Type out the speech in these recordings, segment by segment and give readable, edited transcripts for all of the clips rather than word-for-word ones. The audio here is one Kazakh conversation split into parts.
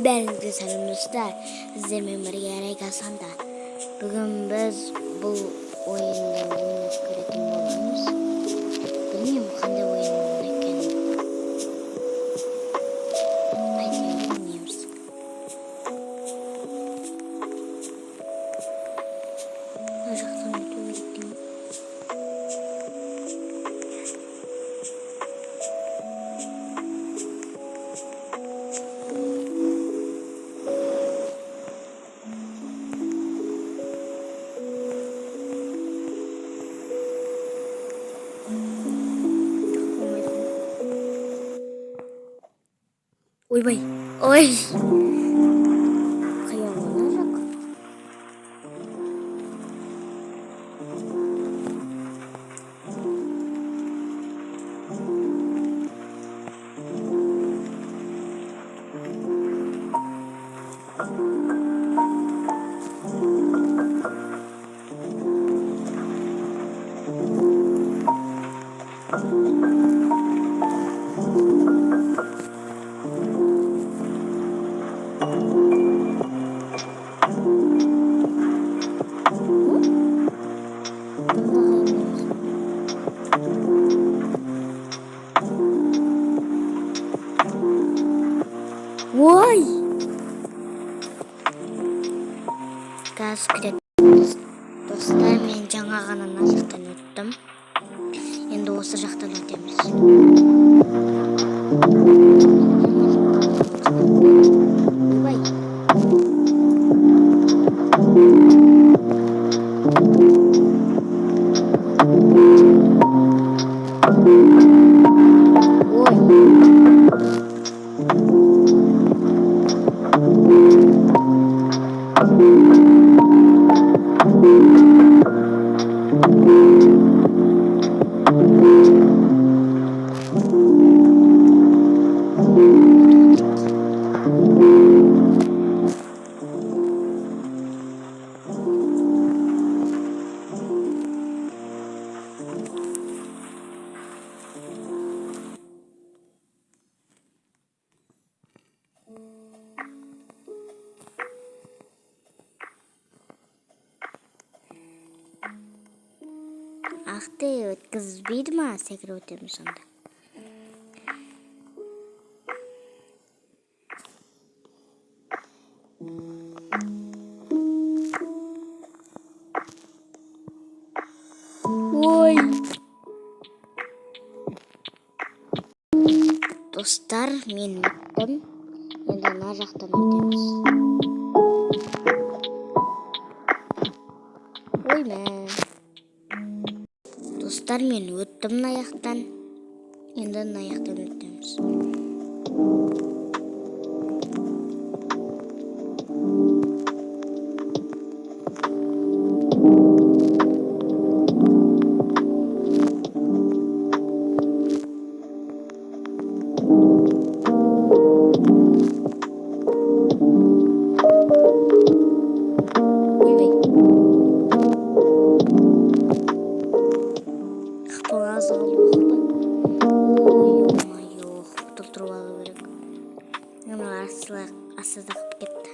Бәріңізге сәлем, достар! Сіздермен бірге Райка Санта. Бүгін біз бұл ойынды ойнап көретін боламыз. Білмеймін, қандай ойын екенін. Әйтеуір ойнаймыз. Мына жақтан өту керек деймін. Болмайды. Ойбай, ой, қиын ғой мына жақ. Бұны да қиын емес. Ой, қазір күтеді. Достар, мен жаңа ғана мына жақтан өттім, енді осы жақтан өтеміз. Ойбай. Ой. Ах ты, өткізбейді ма? Секіріп өтеміз сонда. Ой, достар, мен өттім, енді ана жақтан өтеміз. Ой, мә, достар, мен өттім мына жақтан, енді мына жақтан өтеміз. Ойбай, хп аз қалды, хп. Ой, ё-моё, хп толтырып алу керек. Ана астыда хп кетті.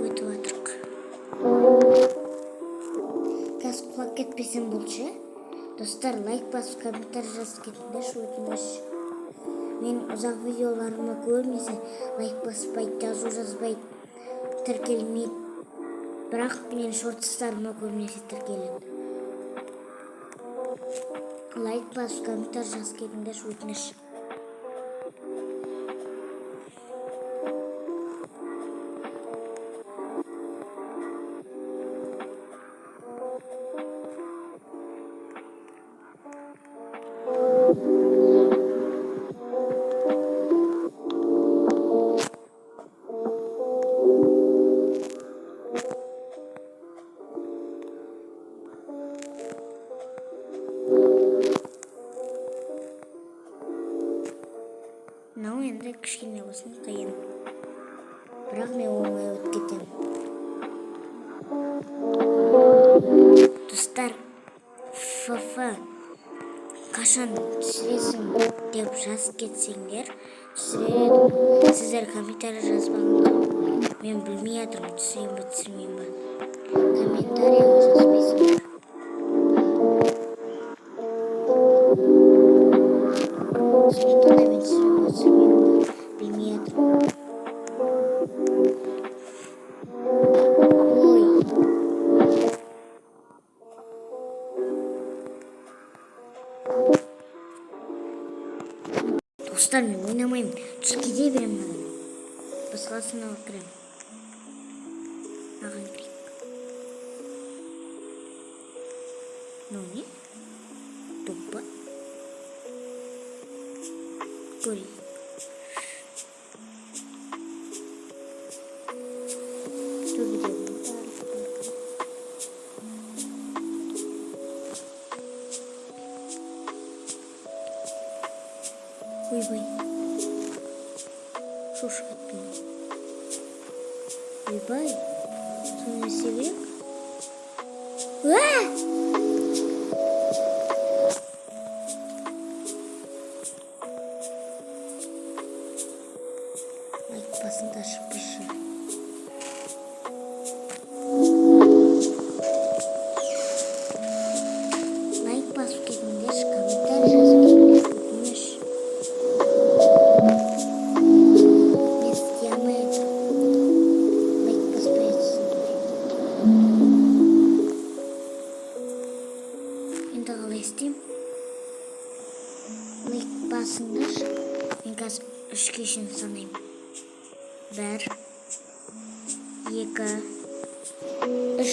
Өтіп жатырық. Қазір құлап кетпесем болды. Достар, лайк басып, комментарий жазып кетіңдерші, өтініш. Мен ұзақ видеоларыма көбінесе лайк баспайды, жазу жазбайды, тіркелмейді, бірақ мен шортстарыма көбінесе тіркеледі. Лайк басып, комментарий жазып кетіңдерші, өтініш. Бірақ мен оңай өтіп кетемін. Достар, ФФ қашан түсіресің деп жазып кетсеңдер, түсірер едім. Сіздер комментарий жазбағанға мен білмей жатырмын, түсірейін ба, түсірмеймін ба. Комментарийға жазбайсыңдар. Сондықтан да мен түсіремін ба, түсірмеймін ба, білмей жатырмын. Ой. Достар, мен ойнамаймын. Түсіп кете беремін мынадан. Басқасына кіремін. Маған кірейік. Мынау не? Доп па? Көрейік. Төбеде бар. Ойбай. Шошып кеттім. Ойбай. Соны не істеу керек? Уа! Лайк басыңдаршы, пышы. Лайк басып кетіңдерші, комментарий жазып кетіңдер, өтініш. Мен істей алмай жатырмын. Лайк баспай жатсыңдар. Енді қалай істеймін? Лайк басыңдаршы. Мен қазір 3-ке шейін санаймын. 1, 2, 3.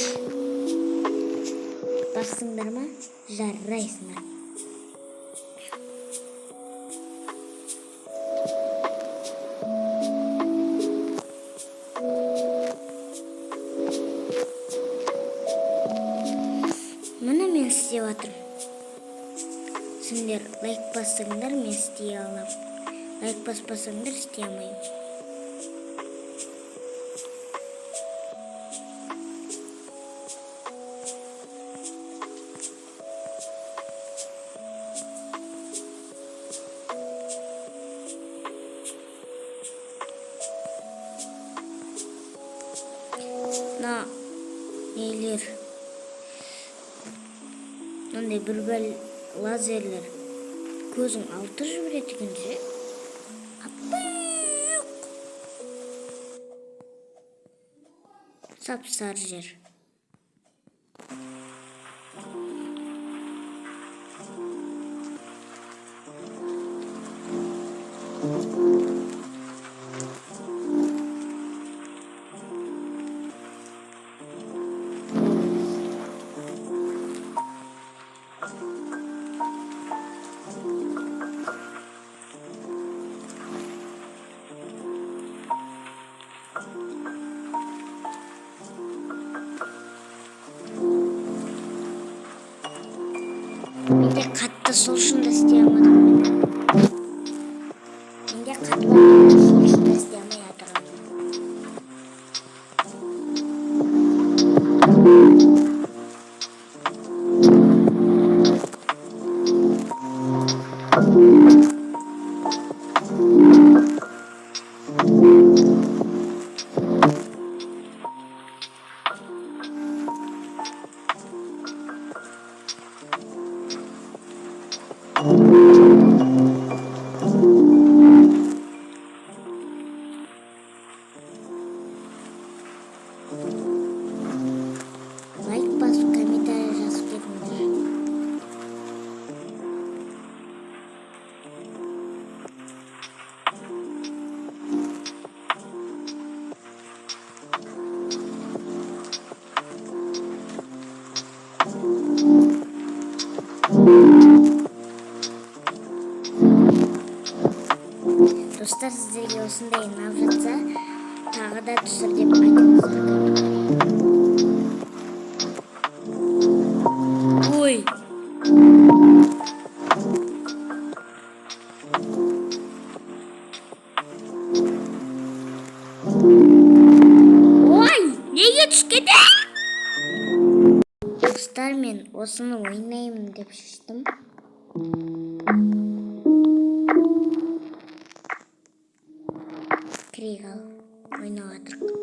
Бастыңдар ма? Жарайсыңдар. Міне, мен істеп жатырмын. Сендер лайк бассаңдар, мен істей аламын. Лайк баспасаңдар, істей алмаймын. Мына нелер, мындай бір бәл лазерлер көзің алты жібереді екен ше. Аппақ, сап сары жер. Менде қатты, сол үшін де істей алмадым. Менде қатты, сол үшін де істей алмай жатырмын. Лайк басып, комментарий жазып кетіңдер. Достар, сіздерге осындай ұнап жатса, тағы да түсір деп айтыңыздар комментарийге. Ой. Түсіп кет. Достар, мен осыны ойнаймын деп шештім. Кірейік. Ал, ойнап жатырық.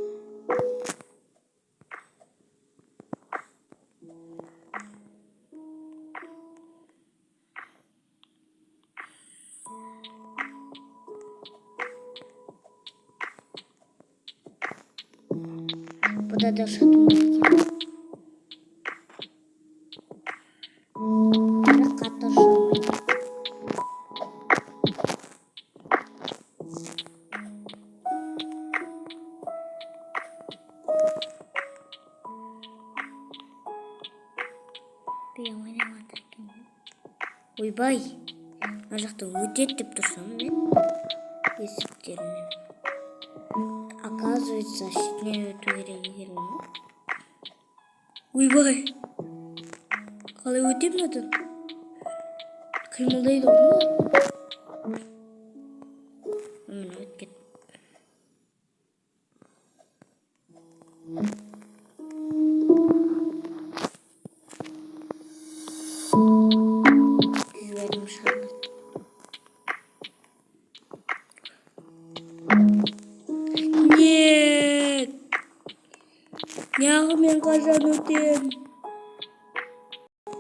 Бұда да ұшатын бар екен, бірақ қатты ұшамайды. Деген ойнап жатыр екен ғой. Ойбай, мына жақта өтеді деп тұрсам мен есіктерінен, оказывается, шетінен өту керек екен ғой. Ойбай, қалай өтемін мынадан? Қимылдайды ғой мына. Міне, өтіп кеттім. Жібердім, шығарды. Нет, неғып мен қашан өтемін?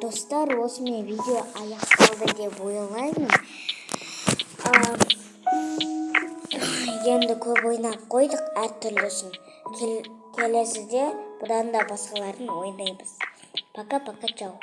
Достар, осымен видео аяқталды деп ойлаймын. Енді көп ойнап қойдық әртүрлісін. Келесіде бұдан да басқаларын ойнаймыз. Пока, пока, чао.